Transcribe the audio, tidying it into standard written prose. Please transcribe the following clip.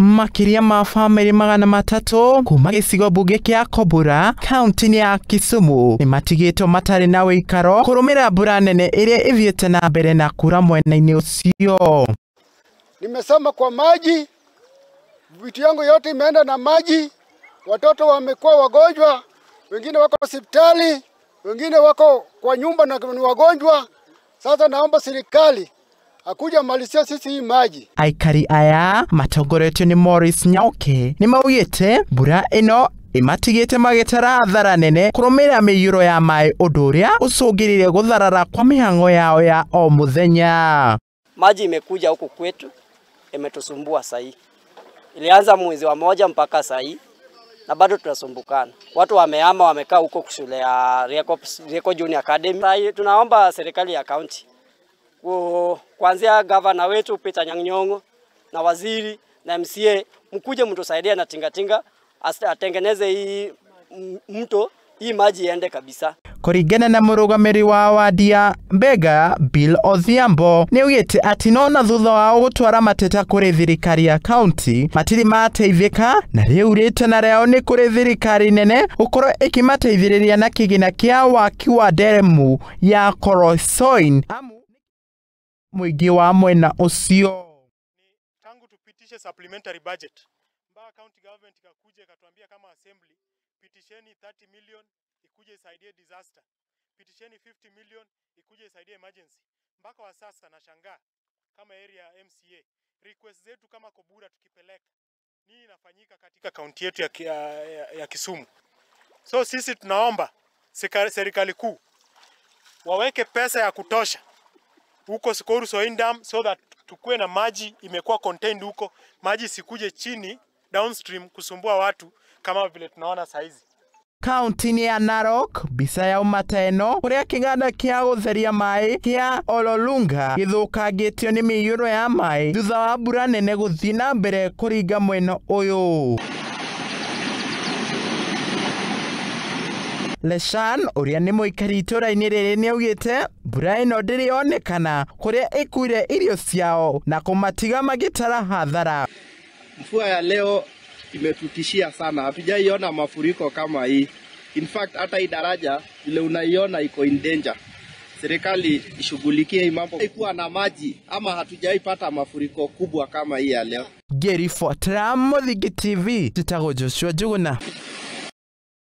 Makĩria ma bamĩrĩ 300 kuma gĩcigo mbunge kĩa Kobura kaunti-inĩ ya Kisumu nĩmatigĩtwo matarĩ na ũikaro kũrũmĩrĩra mbura nene ĩrĩa ĩthiĩte na mbere na kura mwena-inĩ ũcio. Nimesoma kwa maji, vitu yangu yote imeenda na maji, watoto wamekuwa wagonjwa, wengine wako hospitali, wengine wako kwa nyumba na ni wagonjwa. Sasa naomba serikali akuja malisia sisi hii maji. Aikari aya matongoretio ni Morris Nyauke ni maugite mbura ĩno imatigĩte magĩtara athara nene kũrũmĩrĩra mĩiyũro ya maĩ ũndũ ũrĩa ũcũngĩrĩire gũtharara kwa mĩhang'o yao ya o mũthenya. Maji imekuja huku kwetu, imetusumbua sahi. Ilianza mwezi wa 1 mpaka sahi na bado tunasumbukana. Watu wamehama, wamekaa huko shule ya Rieko Junior Academy. Sahi tunaomba serikali ya county, kuanzia governor wetu Peter Nyang'nyong'o na waziri na MCA, mkuje mtusaidie na tingatinga atengeneze hii mto, hii maji iende kabisa. Kũringana na mũrũgamĩrĩri wa wadi ya Mbega Bill Odhiambo nĩaugĩte atĩ nona thutha wao gũtwara mateta kũrĩ thirikari ya kaunti matirĩ mateithĩka, na rĩu rĩtana rĩao nĩ kũrĩ thirikari nene gũkorwo ĩkĩmateithĩrĩria na kĩgĩna kĩa waki wa nderemu ya Korosoin amu mũingĩ wa mwena ũcio. Tangu tupitishe supplementary budget mpaka county government ikakuja ikatuambia kama assembly, pitisheni 30 million ikuje isaidie disaster, pitisheni 50 million ikuje isaidie emergency. Mpaka wa sasa nashangaa kama area ya MCA request zetu kama Kobura tukipeleka nini inafanyika katika kaunti yetu ya Kisumu. So sisi tunaomba serikali kuu waweke pesa ya kutosha huko Sikoru Soin Dam so that tukue na maji imekuwa contained huko, maji sikuje chini downstream kusumbua watu kama vile tunaona saizi. Kaunti-inĩ ya Narok mbica ya ũmata ĩno kũrĩa kĩganda kĩa gũtheria maĩ kĩa Ololunga gĩthũkangĩtio nĩ mĩiyũro ya maĩ thutha wa mbura nene gũthiĩ na mbere kũringa mwena ũyũ. Leshan ũrĩa nĩ mũikari itũũra-inĩ rĩrĩ nĩaugĩte mbura ĩno ndĩrĩ yonekana kũrĩa ĩkuire irio ciao na kũmatiga magĩtara hathara. Mvua ya leo imetutishia sana, hatujaiona mafuriko kama hii. In fact hata hii daraja vile unaiona iko in danger. Serikali ishughulikie hii mambo. Haikuwa na maji ama hatujaipata mafuriko kubwa kama hii ya leo. Ngĩribotera Mũthingi TV, njĩtagwo Joshua Njuguna.